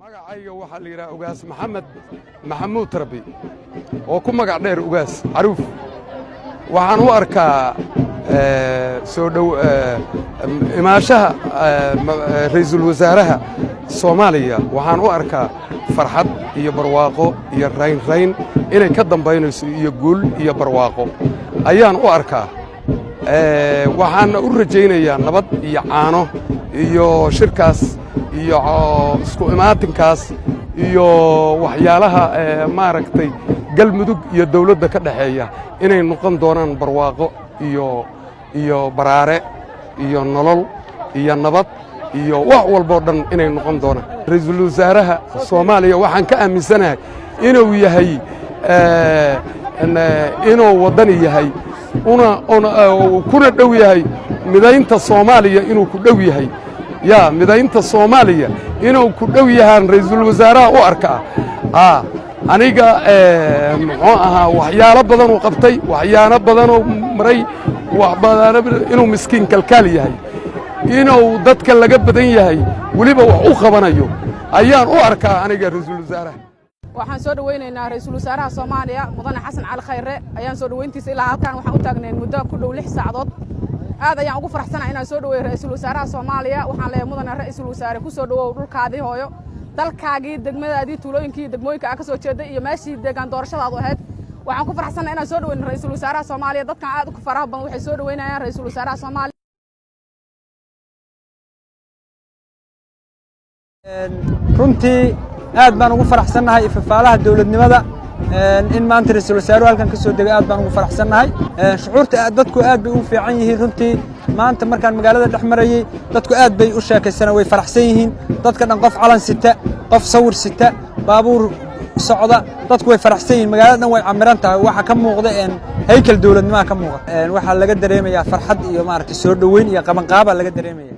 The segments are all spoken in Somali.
Magacayga waxaa la yidhaha Ugaas Maxamed Maxamuud Tarbi, oo ku magac dheer Ugaas Caruuf. Waxaan u arkaa soo dhow imaashaha ra'iisul wasaaraha Soomaaliya, waxaan u arkaa farxad iyo barwaaqo iyo raynrayn inay ka dambaynayso, iyo guul iyo barwaaqo ayaan u arkaa. Waxaanna u rajaynayaa nabad iyo caano iyo shirkaas iyo isku imaatinkaas iyo waxyaalaha maaragtay Galmudug iyo dawladda ka dhexeeya inay noqon doonaan barwaaqo iyo baraare iyo nolol iyo nabad iyo wax walboo dhan inay noqon doonaan. Ra'iisul wasaaraha Soomaaliya waxaan ka aaminsanahay inuu yahay, inuu waddani yahay, kuna dhow yahay midaynta Soomaaliya, inuu ku dhow yahay yaa midaynta Soomaaliya inuu ku dhow yahaan ra'iisul wasaaraha u arkaa. Aniga muxuu ahaa, waxyaalo badanuu qabtay, waxyaalo badanuu maray, inuu miskiin kalkaal yahay, inuu dadka laga badan yahay weliba wax u qabanayo ayaan u arkaa aniga ra'iisul wasaaraha. Waxaan soo dhowaynaynaa ra'iisul wasaaraha Soomaaliya, Mudane Xasan Cali Khayre ayaan soo dhowayntiisa. Ilaa halkaan waxaan u taagnayn muddo ku dhow 6 saacadood. Aad ayaan ugu faraxsanahay inaan soo dhoweeyo ra'iisul wasaaraha Soomaaliya. Waxaan leeyahay, mudane ra'iisul wasaare, ku soo dhowow dhulkaadii hooyo, dalkaagii, degmadaadii, tuulooyinkii, degmooyinka aa ka soo jeeday iyo meeshii deegaan doorashadaadu ahayd. Waxaan ku faraxsanahay inaan soo dhoweyno ra'iisul wasaaraha Soomaaliya. Dadkan aad u faraha badan waxay soo dhoweynayaan ra'iisul wasaaraha Soomaaliya. Runtii aad baan ugu faraxsannahay ifafaalaha dowladnimada in maanta ra'iisul wasaaruhu halkan ka soo degay. Aad baan ugu faraxsannahay. Shucuurta dadku aad bay ugu fiican yihiin. Runtii maanta markaan magaalada dhex marayey, dadku aad bay u sheekaysanaan, way faraxsan yihiin dadka dhan. Qof calan sita, qof sawir sita, baabuur socda, dadku way faraxsan yihiin. Magaalada dhan way camiran tahay. Waxaa ka muuqda haykel dowladnimaha ka muuqda. Waxaa laga dareemayaa farxad iyo maaragtay soo dhoweyn iyo qabanqaaba laga dareemaya.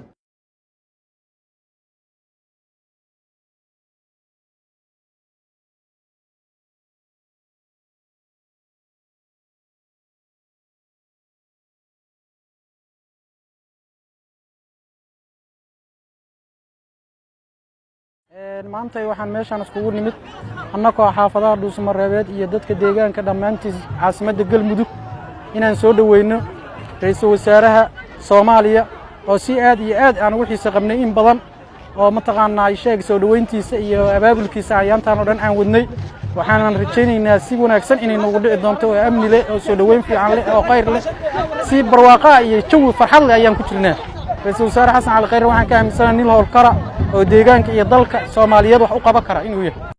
Maanta waxaan meeshaan iskugu nimid annagoo xaafadaha Dhuusamareebeed iyo dadka deegaanka dhammaantiis caasimadda Galmudug inaan soo dhoweyno ra'iisul wasaaraha Soomaaliya, oo si aad iyo aad aan ugu xiise qabnay in badan, oo mataqaanaa sheeg soo dhoweyntiisa iyo abaabulkiisa ayaantaan oo dhan aan wadnay. Waxaanan rajaynaynaa si wanaagsan inay noogu dhici doonto, oo amni leh, oo soo dhoweyn fiican leh, oo khayr leh, si barwaaqaa iyo jawi farxad leh ayaan ku jirnaa. Ra'iisul wasaare Xasan Cali Khayre waxaan ka aaminsanahay nin howlkara oo deegaanka iyo dalka Soomaaliyeed wax u qaban kara inuu yahay.